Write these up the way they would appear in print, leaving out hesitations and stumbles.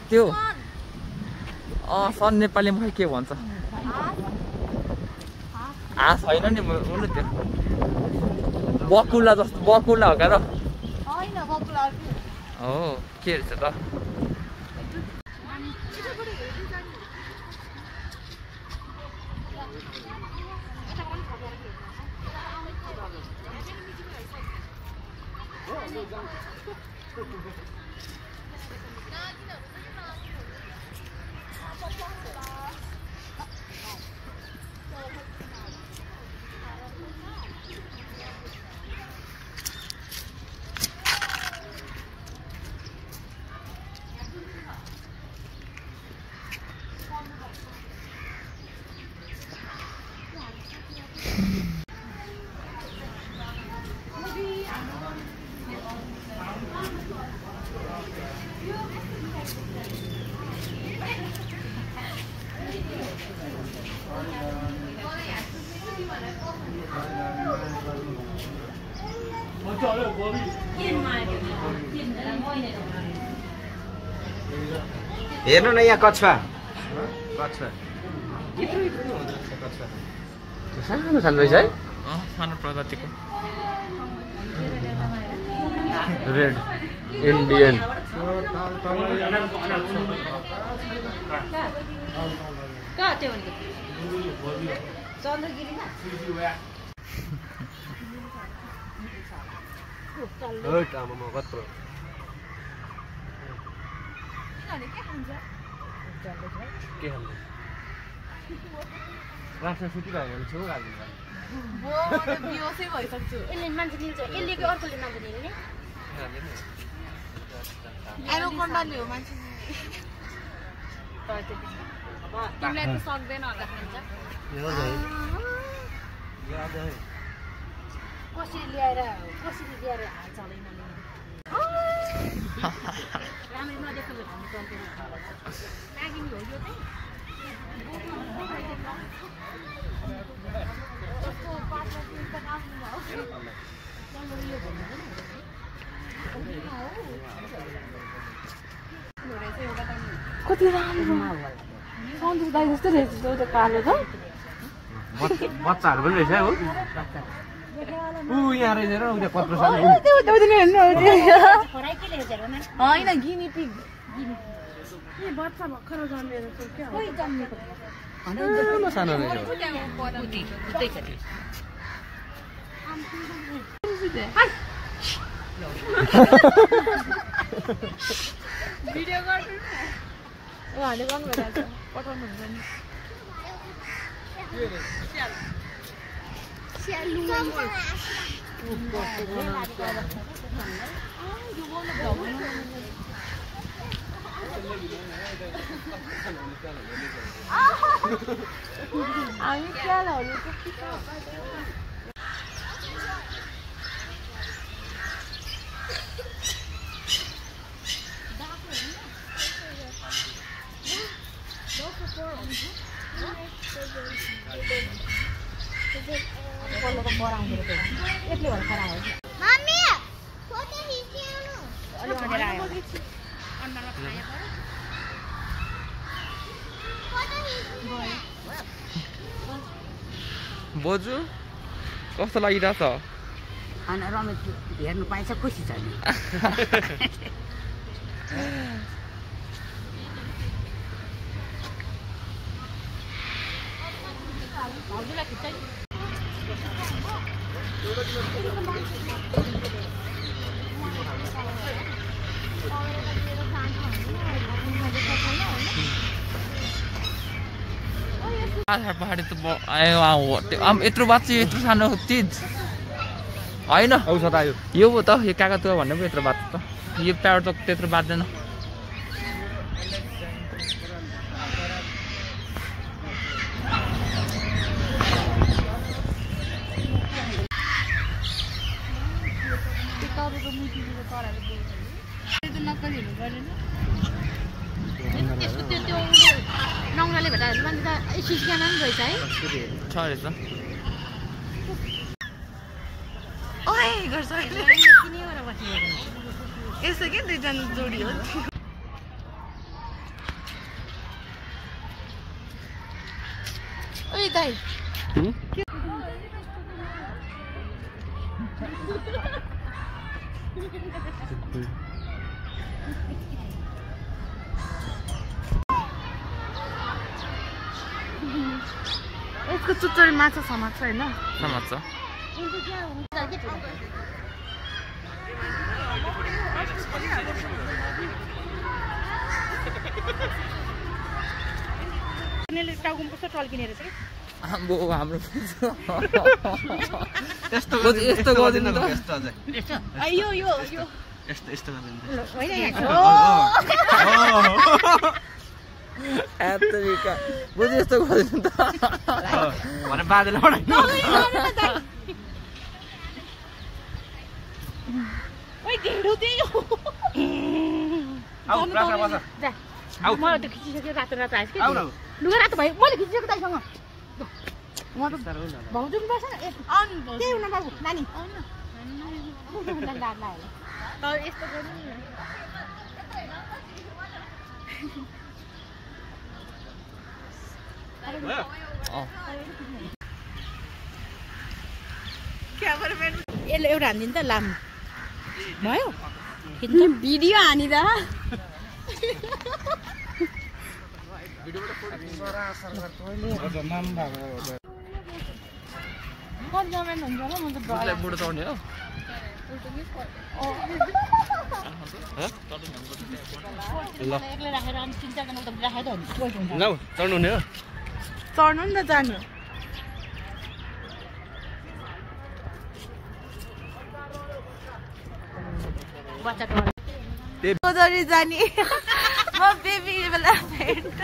त्यो सन नेपालीमा खै के भन्छ हाँस होइन नि उनी त्यो बकुला जस्तो बकुला हो क्या त हो के रहेछ त हेर्नु न यहाँ कछुवा सानो सानो रहेछ है सानो प्रजातिको रेड इन्डियन कत्रो के खान्छ राख्न सुतिरहेको भने छेउ राख्दिनु यसले मान्छे लिन्छ यसले कि अर्कोले मान्छे लिने एरोकोन्डा ल्याऊ मान्छे तिमीलाई त सक्दैन होला खान्छ कसरी ल्याएर हाल्छ होला यिनीहरूले राम्ररी नदेखेर खानु पर्दैन नागिनी हो यो चाहिँ कति राम्रो सन्तोष दाइ जस्तो रहेछ एउटा कालो त बच्चाहरू पनि रहेछ हो यहाँ रहेछ र उता कत्रो होइन गिनी पिग बच्चा भर्खर जन्मेर कोही जन्मेको सानो रहेछ भिडियो गर्नु उहाँले गर्नु भइरहेको छ पठाउनु हुन्छ नि हामी क्यालहरू बोजू कस्तो लागिरहेछ अनि रमेश हेर्नु पाइन्छ खुसी छ नि पहाडी त यत्रो बात यत्रो सानो चिज होइन यो पो त यो काकातुवा भन्ने पो यत्रो बात त यो प्याड त त्यत्रो बाँच्दैन त्यसको त्यो नौराले भेटाएर मान्छे त सिस्काना पनि रहेछ है छ रहेछ ओइ गर्छ किनेर बस्ने यसो के दुईजना जोडी हो ओइ दाइ यसको चुच्चरी माछा समात्छ होइन समात्छ टाउको कस्तो टल्किने रहेछ कि आम्बो हाम्रो यस्तो गर्दिनु त यो यो यो यस्तो गर्दिनु होइन एत्तरिका बुझ यस्तो गर्दिनु त भने बाजेले पढाइ ओइ ढेडो त्यही हो आउ रासा बसा आउ मलाई त खिचिसक्यो रातो रातो आएछ कि आउ न लुगा रातो भयो मैले खिचिसक्यो दाइसँग म त भाउजू पनि बस्छ ए त्यही हुन बाबु नानी तर यस्तो गर्नु नि यसले एउटा हानिदिनु त लामो भयो भिडियो हानिदा गभर्नमेन्ट हुन्छ होला म त बुढो चढ्ने हो एक्लै राखेर अनि 3-4 जना उता राखेर त हुन्छ लौ चढ्नु हुने हो चढ्नु नि त जानु बच्चा गोदरी जाने म बेबी बेला भेट्छ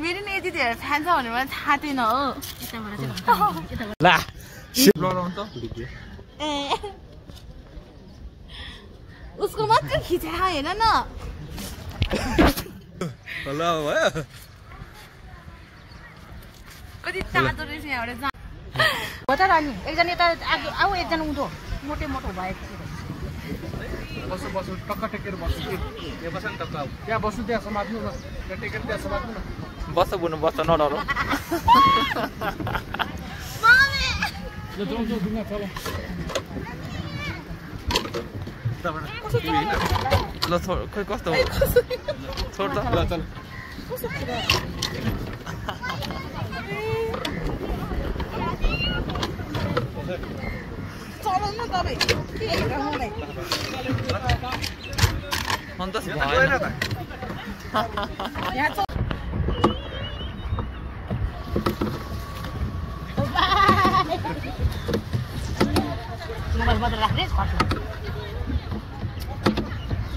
मेरो नि यति धेरै फ्यान छ भने मलाई थाहा थिएन हो ला लडाउनु त ए उसको मात्रै खिचायो हेर न ल भयो कति तातो रहेछ यहाँबाट हो त रानी एकजना यता आऊ एकजना उँधो मोटे मोटो भएको बस्नु बस्नु टक्क टेकेर बस्नु यहाँ बस्नु नि टक्क आऊ त्यहाँ बस्नु त्यहाँ समात्नु न त्यहाँ टेकेर त्यहाँ समात्नु न बस्छ बुनु बस्छ नडराउ ल खोइ कस्तो हो छोड त ल चल चलाउनु तपाईँ के हेर मलाई सन्तोष भएन यहाँ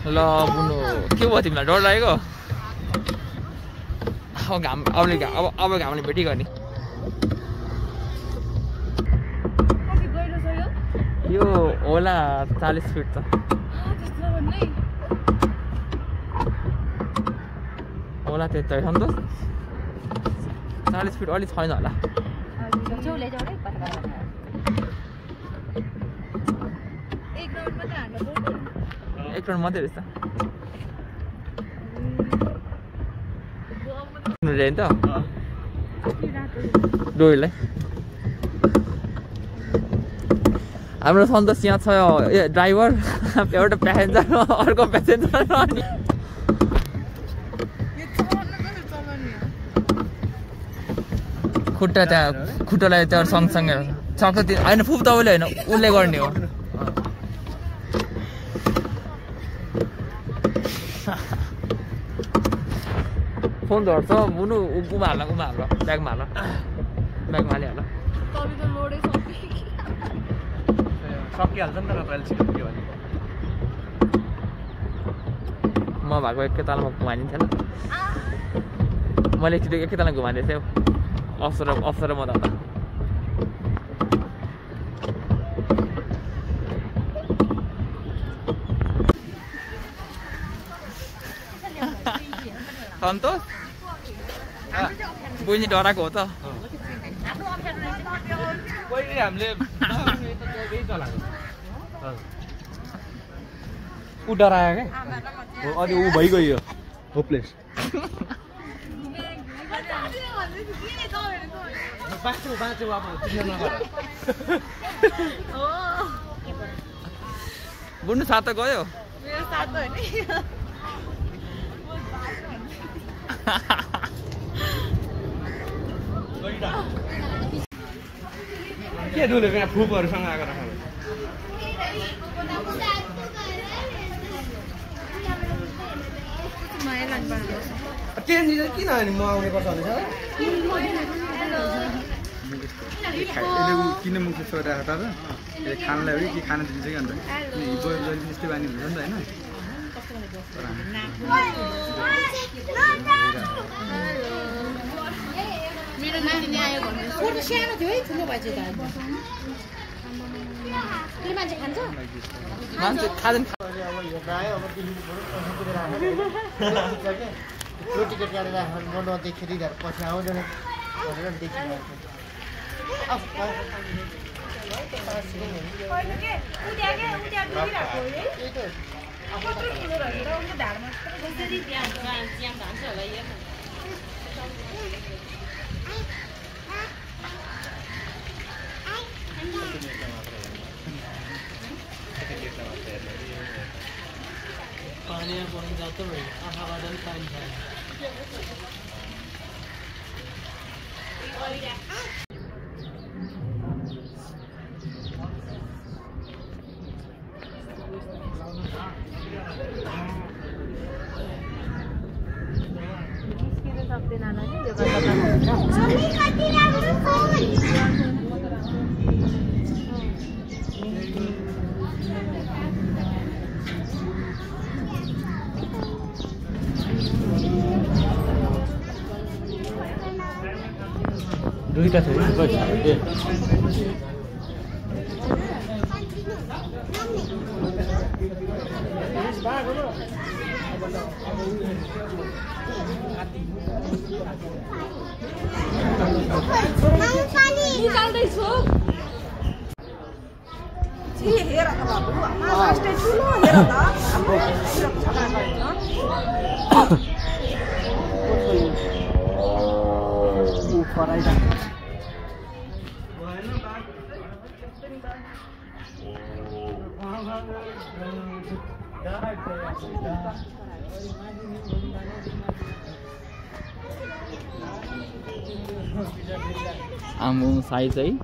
ल बुनु के भयो तिमीलाई डर लागेको अब घाम अब घामले भेटी गर्ने यो होला 40 फिट त होला त्यति सन्तोष 40 फिट अलिक छैन होला एक राउन्ड मात्रै रहेछ त डोरीलाई हाम्रो सन्तोष यहाँ छ ड्राइभर एउटा प्यासेन्जर अर्को प्यासेन्जर खुट्टा त्यहाँ खुट्टालाई त्यो सँगसँगै सक्छ त्यो होइन फुप तपाईँले होइन उसले गर्ने हो फोन धर्छ बुनु उमा हाल्न ब्यागमा हाल्न हालिहाल सकिहाल्छ नि त तपाईँले सिक्यो भने म भएको एकैतालमा घुमाइदिन्थेँ ल मैले एकचोटि एकैतालमा घुमाइदिएको थिएँ अफसर म त सन्तोष बुझ्ने डराएको हो त पहिले हामीले चलाएको ऊ डरायो क्या अनि ऊ भइगयो होपलेस बाँच्यो अब बुढ्नु साथ त गयो मेरो साथ हो नि के डुलेको यहाँ फुपहरूसँग आएको राख्नु ट्रेन किन अनि म आउने पर्छ भने किन मुख सोधिरहेको त खान ल्यायो कि खाना दिन्छ कि अन्त हिजो त्यस्तै बानी हुन्छ नि त मेरो नानी आयो भने छोटो सानो थियो है ठुलो भएछ त मान्छे खान्छ मान्छे खाँदैन रोटी केट गरेर म नदेखेर पछि आउँदैन भनेर देखिरहेको पानी पहुंच जाता है आहा बादल पानी है दुईटा थियो हेर त बाबु मास्टर ठुलो हेर त आमु साई चाहिँ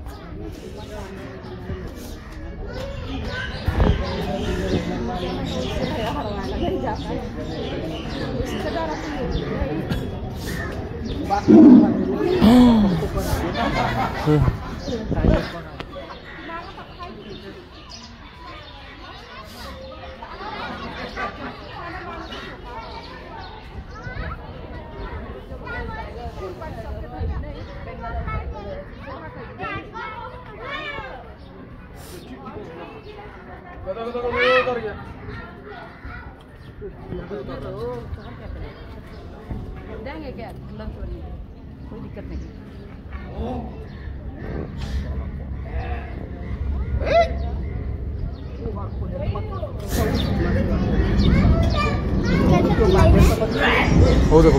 देंगे क्या लंच वाली कोई दिक्कत नहीं हो देखो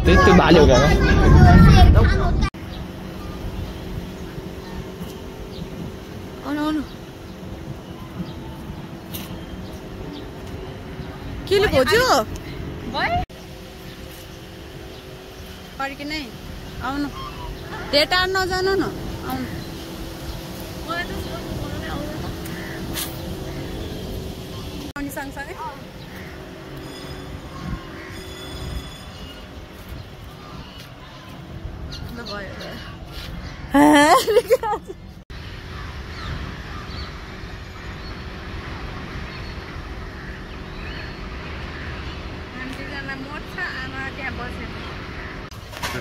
त्यस्तो बाल्यो गयो केले खोज्यो फर्किन है आउनु डेट टाढ नजानु न आउनु आउने सँगसँगै ल भयो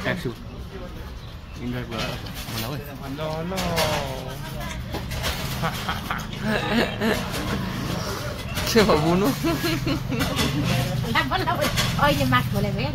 ट्याक्सी इन्डोर गएर होला है के भयो बुनु अहिले मास खोले रहेछ